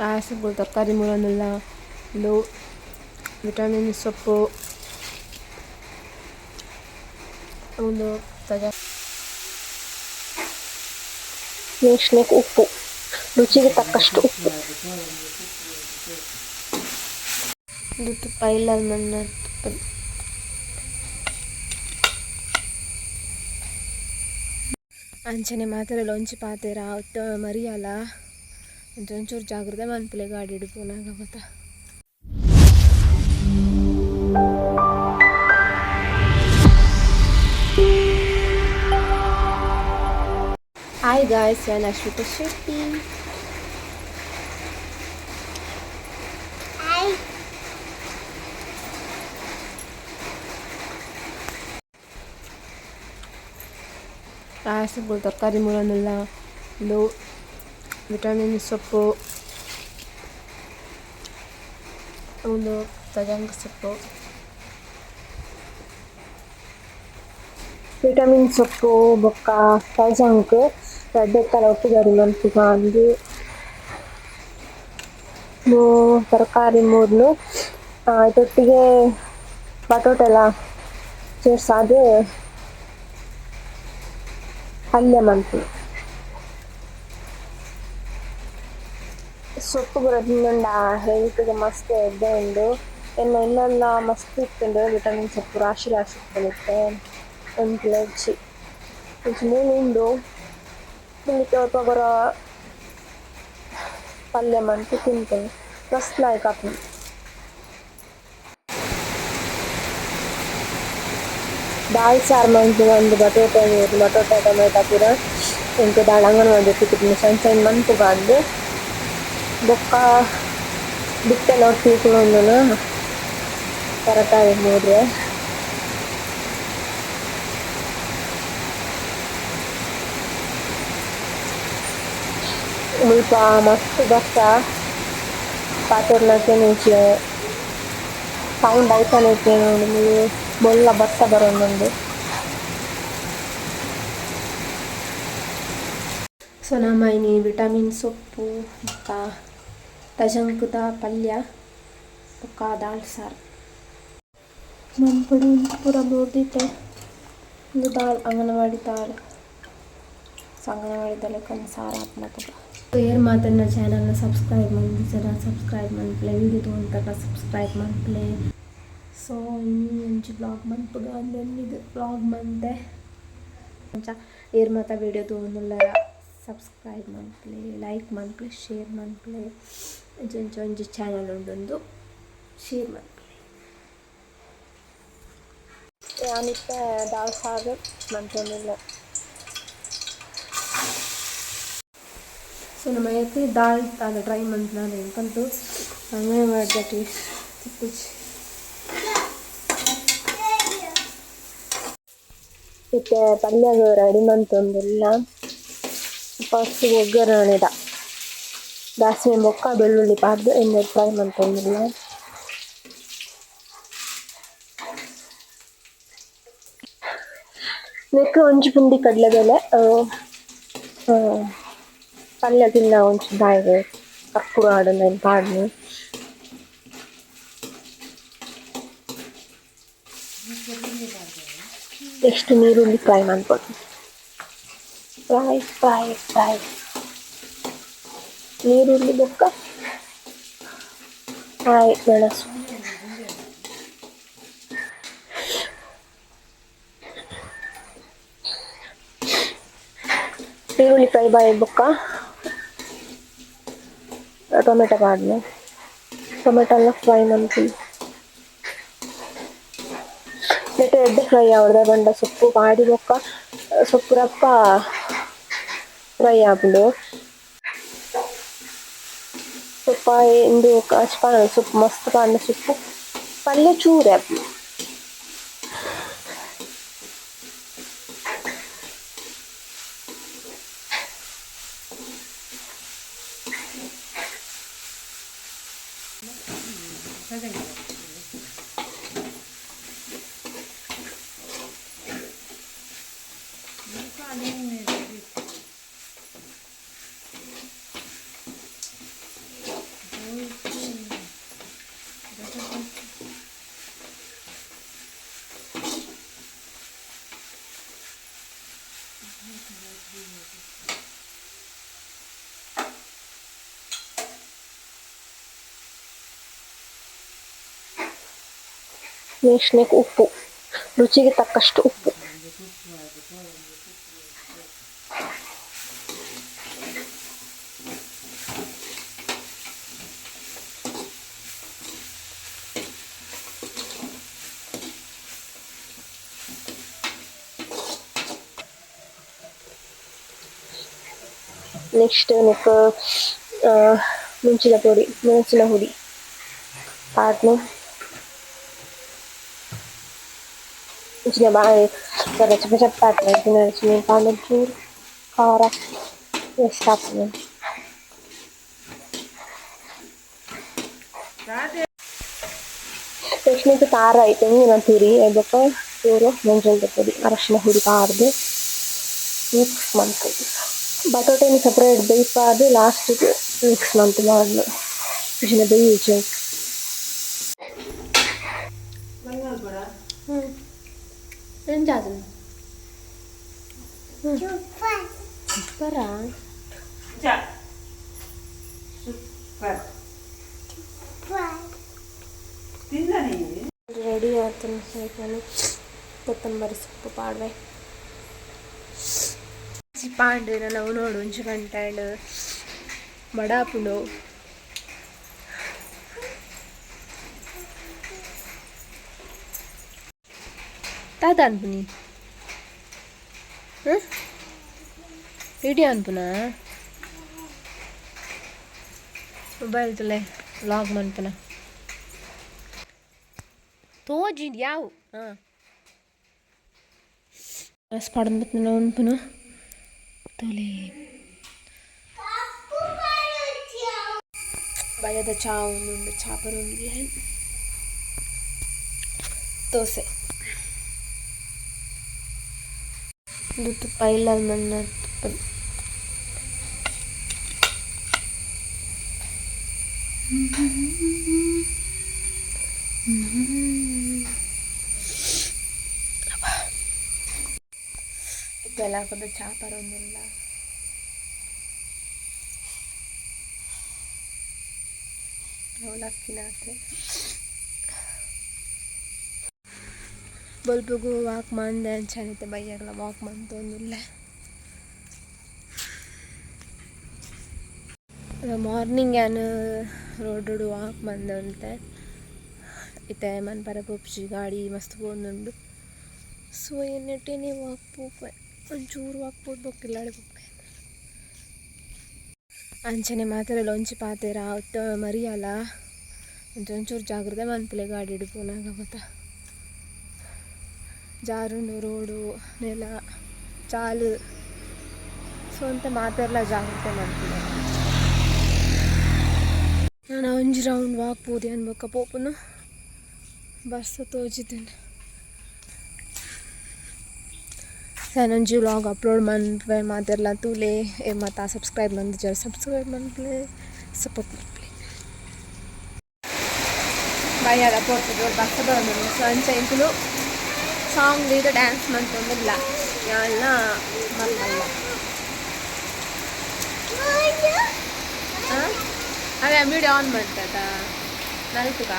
ಆಯಸಗು ತರಕಾರಿ ಮೂರೊಂದುಲ್ಲ ಉಂದು ವಿಟಮಿನ್ ಸೊಪ್ಪು ಉಂದು ನೆಕ್ಸ್ಟ್ ಉಪ್ಪು, ರುಚಿಗೆ ತಕ್ಕಷ್ಟು ಉಪ್ಪು. ಉಂದು ತುಪ್ಪ ಇಲ್ಲದ ಮಣ್ಣ ತುಪ್ಪ. ಅಂಚನೆ ಮಾತೆರೆಲ ಒಂಜಿ ಪಾತೆರ ಅತ್ ಮರಿಯಲ ಒಂಚೂರು ಒಂಚೂರು ಜಾಗ್ರತೆ ಮನ್ಪುಲೆ ಗಾಡಿಡ್ ಪೋನಗ ಮಾತ. ಹಾಯ್ ಗಾಯ್ಸ್, ನಾನು ಅಶ್ವಿತಾ ಶೆಟ್ಟಿ. ಆಯಸಗು ತರಕಾರಿ ಮೂರೊಂದುಲ್ಲ ಉಂದು ವಿಟಮಿನ್ ಸೊಪ್ಪು, ಉಂದು ತಜಂಕ್ ಸೊಪ್ಪು. ವಿಟಮಿನ್ ಸೊಪ್ಪು ಬೊಕ್ಕ ತಜಂಕ್ ರಡ್ಡೆತ್ತಲ ಒಟ್ಟುಗರಿ ಮನ್ಪುಗ ಅಂದ್ ತರಕಾರಿ ಮೂರ್ನು ಐತೊಟ್ಟಿಗೆ ಬಟೋಟೆಲ ಸೇರ್ಸಾದ್ ಪಲ್ಯ ಮನ್ಪುನು. ಸೊಪ್ಪು ಪೂರ ತಿಂದುಂಡ ಹೆಲ್ತ್ ಗ್ ಮಸ್ತ್ ಎಡ್ಡೆ ಉಂಡು. ಎನ್ನ ಇಲ್ಲಲ್ಲ ಮಸ್ತ್ ಇತ್ತುಂಡು ವಿಟಮಿನ್ ಸೊಪ್ಪು, ರಾಶಿ ರಾಶಿ ಇತ್ತುಂಡು ಇತ್ತೆ ಒಂಜಿಲ ಇಜ್ಜಿ. ಒಂಜಿ ಮೂಲು ಉಂಡು, ಉಂದೆಟ್ ಅಲ್ಪ ಪೂರ ಪಲ್ಯ ಮಂತ್ ತಿನ್ಪೆರ್, ಮಸ್ತ್ ಲಾಯ್ಕ್ ಆಪುಂಡು. ದಾಲ್ ಸಾರ್ ಮನ್ಪುನ ಉಂದು ಬಟೋಟೆ ಬಟೋಟೆ ಟೊಮೆಟೊ ಪೂರ ಎಂಕ್ ದಾಲ ಅಂಗನವಾಡಿ ತಿಕ್ಕುದಿನ ಸಣ್ಣ ಸಣ್ಣ ಮನ್ಪುಗ ಅಂದ್ ಬೊಕ್ಕ ಬಿತ್ತೆಲ ಒಟ್ಟಿಗೆ ಕುಲ್ಲೊಂದುನ ತರಕಾರಿ ಮೂರ್ರೆ. ಮುಲ್ಪ ಮಸ್ತ್ ಬರ್ಸ, ಪಾತೆರ್ನ ಕೇನುಜಿ, ಸೌಂಡ್ ಐತನೆ ಕೇನುಂಡು, ಮೂಲು ಬೊಲ್ಲ ಬರ್ಸ ಬರೊಂದುಂಡು. ಸೊ ನಮ ಇನಿ ವಿಟಮಿನ್ ಸೊಪ್ಪು ಬೊಕ್ಕ ತಜಂಕುದ ಪಲ್ಯ ಬೊಕ್ಕ ದಾಲ್ ಸಾರ್ ಮನ್ಪೊಡು. ಉಂದು ಪೂರ ಮೂರ್ದಿತ್ತೆ. ಉಂದು ದಾಲ್, ಅಂಗನವಾಡಿ ದಾಲ್. ಸೊ ಅಂಗನವಾಡಿದ ಲೆಕ್ಕ ಸಾರು ಆಪುಂಡು. ಏರ್ ಮಾತ ಎನ್ನ ಚಾನಲ್ನ ಸಬ್ಸ್ಕ್ರೈಬ್ ಮಲ್ತಿಜರ, ಸಬ್ಸ್ಕ್ರೈಬ್ ಮನ್ಪುಲೆ. ವೀಡಿಯೋ ತೂವೊಂದು ಸಬ್ಸ್ಕ್ರೈಬ್ ಮನ್ಪುಲೆ. ಸೊ ಇನಿ ಒಂಜಿ ವ್ಲಾಗ್ ಮನ್ಪುಗ ಅಂದ್ ವ್ಲಾಗ್ ಮಂತೆ. ಅಂಚ ಏರ್ ಮಾತ ವೀಡಿಯೋ ತೂವೊಂದುಲ್ಲೆರ, ಸಬ್ಸ್ಕ್ರೈಬ್ ಮನ್ಪುಲೆ, ಲೈಕ್ ಮನ್ಪುಲೆ, ಶೇರ್ ಮನ್ಪುಲೆ. ಅಂಚ ಅಂಚ ಒಂಜಿ ಚಾನಲ್ ಉಂಡು, ಶೇರ್ ಮನ್ಪುಲೆ. ಯಾನಿತ್ತೆ ದಾಲ್ ಸಾರ್ ಮಂತೊಂದುಲ್ಲೆ. ಸೊ ನಮ ಏತ್ ದಾಲ್ ದಾದ ಟ್ರೈ ಮಲ್ತ್ಂಡ ಎಂಕಂತೂ ಅಂಗನವಾಡಿದ ಟೇಸ್ಟ್ ತಿಕ್ಕುಜಿ. ಇತ್ತೆ ಪಲ್ಯಗ್ ರೆಡಿ ಮಂತೊಂದುಲ್ಲ. ಫಸ್ಟ್ ಒಗ್ಗರಣೆದ ದಾಸಿಮೆ ಬೊಕ್ಕ ಬೆಳ್ಳುಳ್ಳಿ ಪಾಡ್ದ್ ಎಣ್ಣೆಡ್ ಫ್ರೈ ಮಂತೊಂದುಲ್ಲ. ನೆಕ್ಕ್ ಒಂಜಿ ಪುಂಡಿ ಕಡ್ಲೆಬೇಳೆ, ಪಲ್ಯ ತಿನ್ನಗ ಒಂಚೂರು ದಾಯೆಗ್ ಕರ್ಪೂರ ಆವಡ್ ಐನ್ ಪಾಡ್ದ್. ನೆಕ್ಸ್ಟ್ ನೀರುಳ್ಳಿ ಫ್ರೈ ಮನ್ಪೊಡು. ಫ್ರೈ ಫ್ರೈ ಫ್ರೈ ನೀರುಳ್ಳಿ ಬೊಕ್ಕ ಕಾಯಿ ಮೆಣಸು. ನೀರುಳ್ಳಿ ಫ್ರೈ ಬಾಯಿ ಬೊಕ್ಕ ಟೊಮೆಟೊ ಪಾಡ್ನೆ, ಟೊಮೆಟೊ ಲ ಫ್ರೈ ಮನ್ಪುನಿ. ನೆಟೆ ಎಡ್ಡೆ ಫ್ರೈ ಆವೊಡು, ದಾಯೆ ಪಂಡ ಸೊಪ್ಪು ಪಾಡಿ ಬೊಕ್ಕ ಸೊಪ್ಪು ರಪ್ಪ ಫ್ರೈ ಆಪುಂಡು. ಸೊಪ್ಪು ಇಂದು ಸೊಪ್ಪು ಮಸ್ತ್ ಪಾಡ್ಂಡ ಸೊಪ್ಪು ಪಲ್ಯ ಚೂರೆ ಆಪುಂಡು. ನೆಕ್ಸ್ಟ್ ಉಪ್ಪು, ರುಚಿಗೆ ತಕ್ಕಷ್ಟು ಉಪ್ಪು. ನೆಕ್ಸ್ಟ್ ನೆಕ್ ಮೆಣಸಿನ ಪುಡಿ, ಮೆಣಸಿನ ಹುಡಿ ಪಾಡ್ನು ಇಂಚಿನ ಬಾಯಿ ಚಪ್ಪ ಚಪ್ಪ ಆತ್ಂಡ್ ಪಾಡ್ದ್ ಒಂಚೂರು ಖಾರ ಎಷ್ಟು ಆಪುಂಡು. ನೆಕ್ಸ್ಟ್ ನೆಕ್ಕ್ ತಾರಾಯಿ ತೆಂಗಿನ ತುರಿ ಬೊಕ್ಕ ಚೂರು ಮಂಜಲ್ದ ಪೊಡಿ ಅರಶಿನ ಹುಡಿ ಪಾಡ್ದ್ ಮಿಕ್ಸ್ ಮನ್ಪೊಡು. ಬಟೋಟೆನ್ ಸೆಪರೇಟ್ ಬೇಯಿಪಾದ್ ಲಾಸ್ಟ್ ಗ್ ಮಿಕ್ಸ್ ಮಂತ್ ಪಾಡ್ದ್ ಇಜ್ಜಿಂಡ ಬೇಯುಜಿ. ಎಂಚಾತುಂಡು ಸೂಪರಾ? ಸೂಪರ್. ರೆಡಿ ಆತುಂಡು. ಕೊತ್ತಂಬರಿ ಸೊಪ್ಪು ಪಾಡ್ವೆ ಪಾಂಡು ನಾವು ನೋಡು ಒಂಜಿ ಗಂಟೆ ಬಡಾಪುಂಡು. ದಾದ ಅನ್ಪುನಿ ವಿಡಿಯೋ ಅನ್ಪುನಾ? ಮೊಬೈಲ್ ತುಲೆ ವ್ಲಾಗ್ ಮನ್ಪುನ ತೋಜಿಂಡ್ ಯಾವು. ಹಾಂ, ಪಾಡೊಂದು ಉನ್ಪುನು ತೋಲೆ. ಬಯ್ಯದ ಚಾ ಉಂಡು, ಚಾ ಪರೊಂದುಲ್ಲೆ. ದೋಸೆ ಉಂದು ತುಪ್ಪ ಇಲ್ಲದ ಮನ್ನ ತುಪ್ಪ. ಇತ್ತೆಲ್ಲ ಹಾಕೋದು ಚಾ ಪರೊಂದುಲ್ಲ. ಅವಲಕ್ಕಿನಾತೆ ಬೊಲ್ಪುಗು ವಾಕ್ ಮಂದೆ ಅಂಚನೆ ಬಯ್ಯಗ್ಲ ವಾಕ್ ಮಂತೊಂದುಲ್ಲೆ. ಮಾರ್ನಿಂಗ್ ಯಾನ್ ರೋಡ್ ವಾಕ್ ಮಂದೆ ಒಂತೆ. ಇತ್ತೆ ಮನ್ಪರೆ ಪೋಪುಜಿ, ಗಾಡಿ ಮಸ್ತ್ ಪೋವೊಂದುಂಡು. ಸೊ ಎನ್ನಟೇನೆ ವಾಕ್ ಪೋಪೆ, ಒಂಚೂರು ವಾಕ್ ಪೋದು ಬೊಕ್ಕ ಇಲ್ಲಡೆ ಪೋಪೆ. ಅಂಚನೆ ಮಾತೆರೆಲ ಒಂಜಿ ಪಾತೆರ, ಅತ್ ಮರಿಯಲ ಒಂಚೂರು ಜಾಗ್ರತೆ ಮನ್ಪುಲೆ ಗಾಡಿಡ್ ಪೋನಗ ಮಾತ. ಜಾರುಂಡು ರೋಡು, ನೆಲ ಚಾಲು. ಸೊ ಒಂತೆ ಮಾತೆರ್ಲ ಜಾಗ್ರತೆ ಮನ್ಪುಲೆ. ನನ ಒಂಜಿ ರೌಂಡ್ ವಾಕ್ ಪೋದು ಯಾನ್ ಬೊಕ್ಕ ಪೋಪುನು. ಬರ್ಸ ತೋಜಿದ್ಂಡ್. ಯಾನೊಂಜಿ ವ್ಲಾಗ್ ಅಪ್ಲೋಡ್ ಮನ್ಪುವೆ, ಮಾತೆರ್ಲ ತೂಲೆ. ಮಾತ ಸಬ್ಸ್ಕ್ರೈಬ್ ಮಂತಿಜರ್ ಸಬ್ಸ್ಕ್ರೈಬ್ ಮನ್ಪುಲೆ, ಸಪೋರ್ಟ್ ಮನ್ಪುಲೆ. ಬಯ್ಯದ ಪೊರ್ತುಡು ಬರ್ಸ ಬರೊಂದುಂಡು. ಸೊ ಅಂಚ ಎಂಕುಲು ಸಾಂಗ್ ದೀದ್ ಡ್ಯಾನ್ಸ್ ಮಂತೊಂದುಲ್ಲ ಯಾನ್ಲ ಮಲ್ಪಲ್ಲ. ಅವೆ ವಿಡಿಯೋ ಆನ್ ಮಾಡ್ತದ ನಲ್ತುಗ.